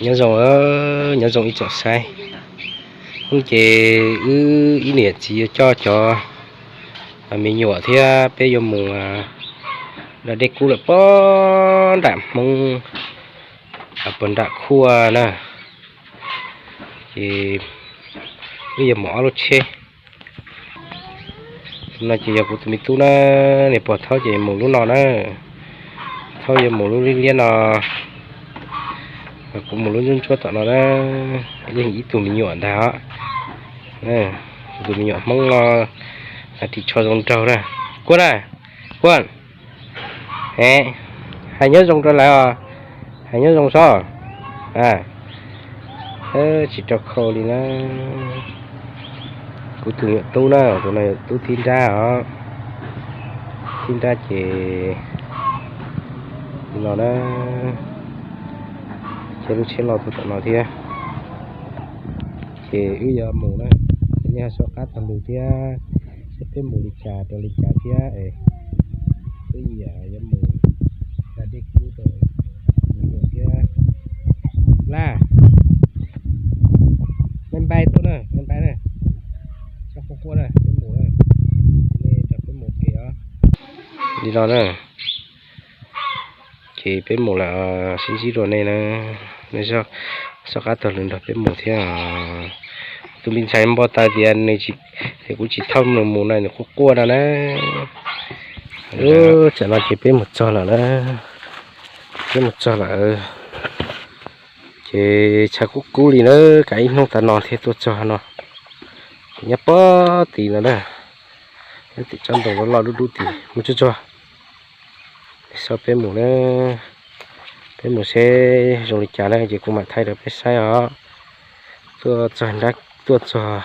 Nyob zoo, nyob zoo ib tsoom saib. Hnub no ces wb ib niam txiv yuav coj cov me nyuam thiab peb yuav mus da dej kub lawm puag nram Hmoob, puag nram Khuaj na. Ces wb yuav mus ob lub tsheb. No ces yog kuv tus me tub na, nws pog Thaub ces mus lub no na. Thaub yuav mus lub liab liab no, kuv mus lub ntsuab ntsuab tom no na. Yeej ib tug me nyuam ntag os. Kuv tus me nyuam Hmoob no ris tsho zoo nraug na. Kuaj na, Kuaj. Hais nyob zoo rau lawv os, hais nyob zoo sob. Tsis rau khau li na. Kuv tus me nyuam tub na, tus no yog tub thib nrab os. Thib nrab ces no na, ces lub tsheb los puag tom no thiab. Ces wb yuav mus na, nej ho soj qab taug lw thiab, seb peb mus li cas rau li cas thiab es wb yuav mus da dej kub rau me nyuam thiab. Laj, me npai tuaj na, me npai na, txhob quaj quaj na, peb mus na, nej nrog peb mus ua ke os. Li no na, ces peb mus lawm, sib ntsib dua nej na, nej soj qab taug lw nrog peb mus thiab. Tus me ntxhais npau taws tias nws, kuv tsis thauj nws mus no nws quaj quaj no na. Tsam no ces peb mus txog lawm na, peb mus txog lawm. Ces tshav kub kub li na, kav ib hnub tas no thiaj tuaj txog no. Nyob pob tid no na, nyob tim tsob ntoo loj loj dub dub tid. Mus tsuag tsuag, saib peb mus na, peb mus seb zoo li cas na ces kuv mam thaij rau peb saib os. Tuaj txog nrab, tuaj txog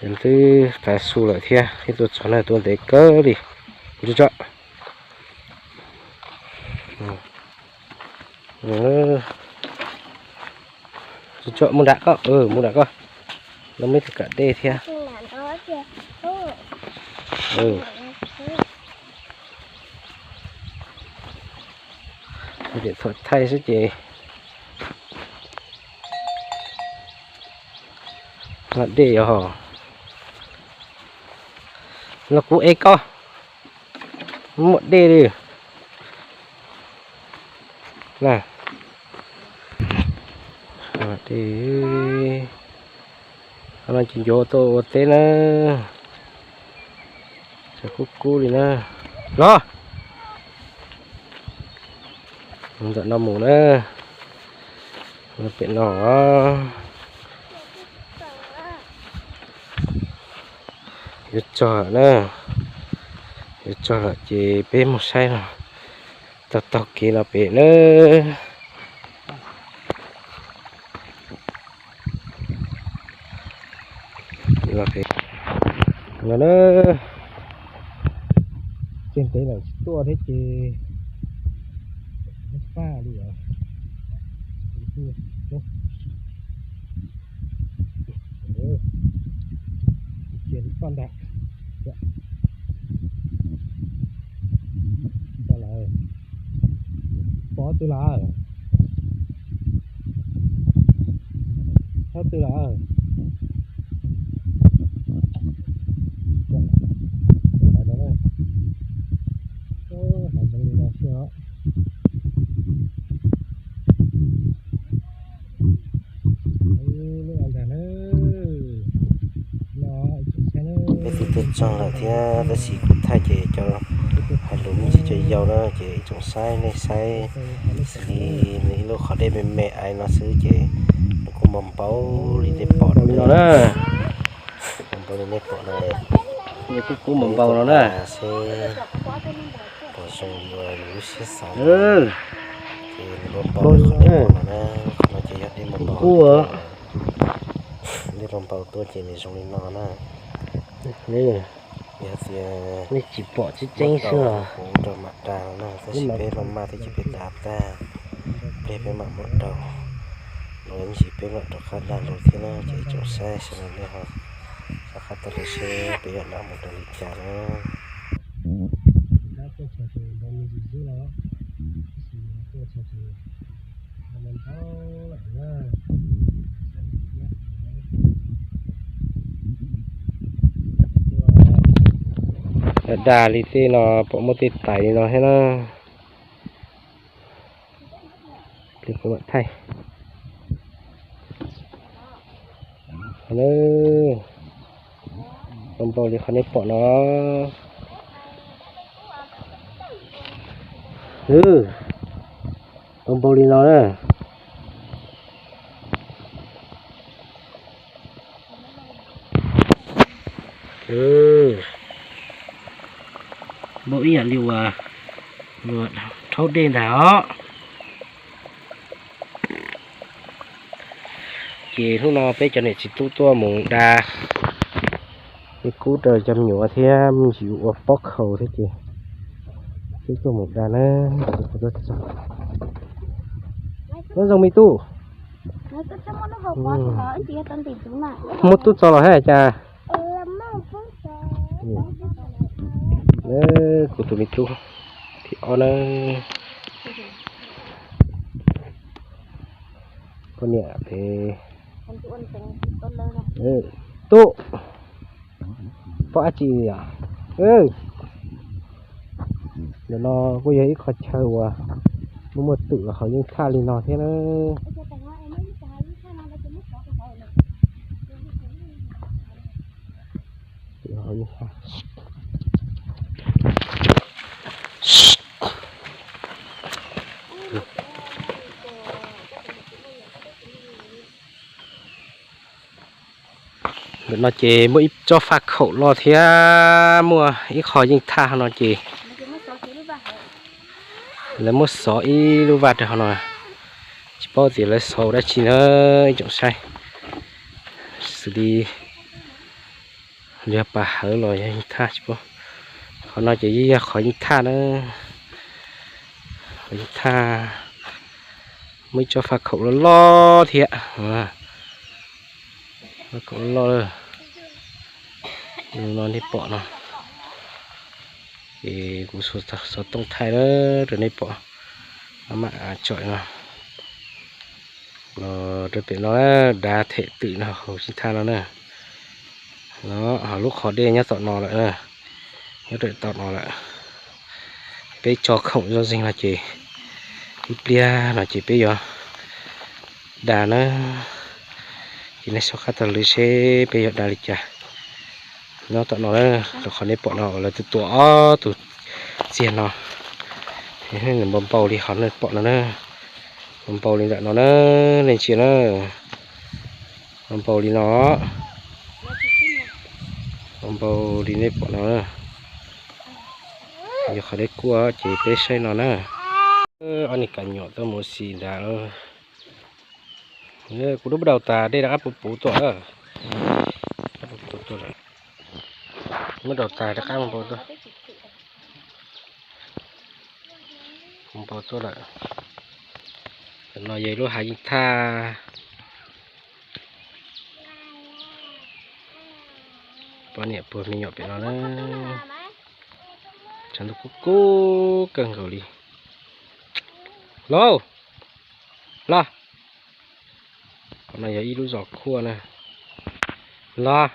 twb tav su lawm thiab, thiab tuaj txog na tuaj ntev kawg li. Mus tsuag tsuag. Mus nram koj, mus nram koj, no muaj ib tug kam dej thiab. Tiam thaij xwb ces dej os, los kuv ev koj. Muaj dej li na. Dej, no ces ncuav tuaj ua teb na. Tshav kub kub li na. Los, ntawm no mus na. Pem no yuav txog na, yuav txog lawm ces peb mus saib no, taug taug kev no pem na. No na, txog ntev lawm tsis tuaj thiab ces faj li os. Cia li koj nram. Pom twg lawm? Thob twg lawm? Hav zoov li no xwb os. Peb twb tuaj txog lawm thiab tab sis kuv thaij ces cov hav zoov tsis tshua yau na ces ib tsoom saib nej saib xws li nws ib lub qhov dej me me aiv no xwb ces nws kuj npau npau li nej pom no na. Npau npau li nej pom no. Nws kuj kub npau npau no na. Seb puas zoo li uas yus lub siab xav. Ces nws npau npau li qhov nej pom no na. Qhov no ces yog dej npau npau, dej npau npau tuaj ces nws zoo li no na. Yog tias nej tsis pom tseeb tseeb xwb os, kuv rau mam dag no na, tab sis peb maj maj thiab ces peb dav tag, peb, peb mam muab rau, los ib ntsis peb mam rov qab dag lus thiab na, ces ib tsoom saib sawv daws nej ho soj qab taug lw seb peb yuav dag mus rau li cas na. Dag li tej no pom muaj tej tais li no thiab na. Thaij. Npau li qhov nej pom no. Npau li no na. Npau ib yam li uas rhaub dej ntag os. Ces hnub no peb cov niam txiv tub tuaj mus da, peb kub rau cov me nyuam thiab me ntsis ua pob khaus thiab ces peb tuaj mus da na. Nyob zoo me tub. Muab tub txo los hab cas? Kuv tus me tub thib ob na. Poj niam pem. Tub, pom dab tsi os? Ntawm no kuj yog ib qho chaw uas muaj muaj twm los hauv yeej thaj li no thiab na. Ntawm no ces muaj ib tsob faj khaum loj thiab muaj ib qho yeej thaj no ces lawv muab xov ib lub vaj rau hauv no. Tsis paub tias lawv xov ua dab tsi na, ib tsoom saib. Xws li yog pas hawv los yog yeej thaj tsis paub. Qhov no ces yeej yog qhov yeej thaj na. Qhov yeej thaj muaj ib tsob faj khaum loj loj thiab. Faj khaum loj loj no nej pom no. Ces kuv xov tooj thaij na rau nej pom, maj mam tsom no. Los rau pem no, dav them twm no hauv yeej thaj no na. No ho lub qhov dej nyob tom no lawm, nyob rau tom no lawm. Peb tso khoom zoo zeeg no ces ib pliag no ces peb yuav da na. Ces nej soj qab taug lw seb peb yuav da li cas. Nyob tom no na, rau qhov nej pom no lawv tus tuam ob tus txiag no, npau npau li qhov nej pom no na. Npau npau li ntawm no na, nej ntsia na. Npau npau li no. Npau npau li nej pom no na. Yog qhov dej kuaj ces peb saib no na. Ob niag kas nyuam tuaj mus xis nrad. Kuv twb muab daus tas, dej rov qab puv puv tuaj. Muab daus tas rov qab npau tuaj. Npau tuaj lawm. Tam no yog ib lub hav yeej thaj. Poj niam puag me nyuam pem no na. Tshav ntuj kub kub kawg nkaus li. Los, los. Qhov no yog ib lub zos kuaj na. Los.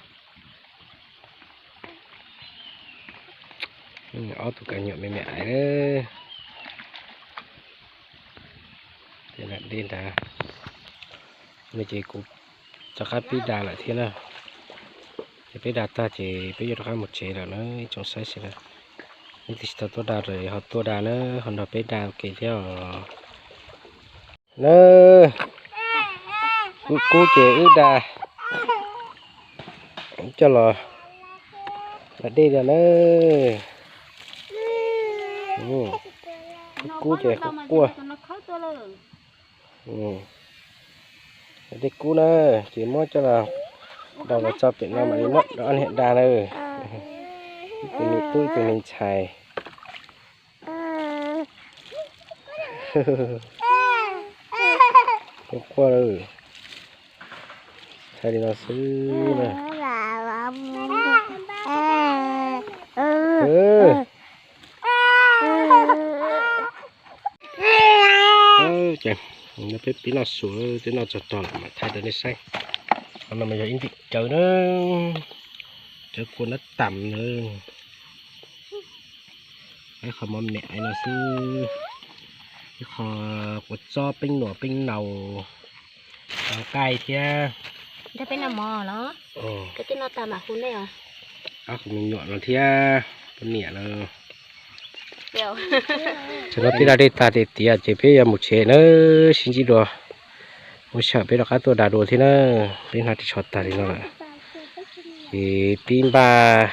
Ob tug kas nyuam me me aiv. Dej nrad no ces kuv rov qab pib da lawm thiab na. Ces peb da tag ces peb yuav rov qab mus tsev lawm na ib tsoom saib sawv daws. Leej twg tsis tau tuaj da los ho tuaj da na, ho nrog peb da ua ke thiab os. Na, wb kub ces wb da coj los da dej no na. Kub ces kuaj kuaj. Da dej kub na, ces muab coj los, daus los tso pem no mam li muab rau ob niag da na. Ib tug me tub ib tug me ntxhais. Kuaj kuaj lawm. Thaij li no xwb na. Ces peb pib noj su, peb noj txog tog lawm mam thaij rau nej saib. Qhov no mas yog ib ntim cawv na, cawv kua nab tam na. Ib qho mov miam no xwb, ib qho kua txob peeb nuam peeb naus, nqaij thiab. Peb no mov los, peb twb noj tag mam hu nej os. Ob qho me nyuam no thiab poj niam no. Tam no peb da dej tag tiav tiav ces peb yuav mus tsev na, sib ntsib dua. Muaj sij hawm peb rov qab tuaj da dua thiab na. Peb hnav ris tsho tag li no lawm, ces pib npaj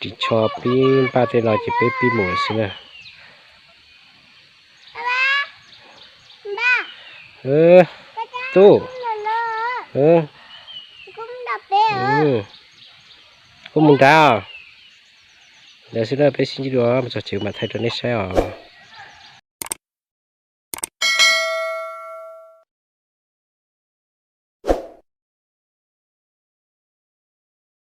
ris tsho, pib npaj tej no ces peb pib mus xwb na. Tub, koj mus nrad os. Ntawd xwb na, peb sib ntsib dua mus txog tsev mam thaij rau nej saib os.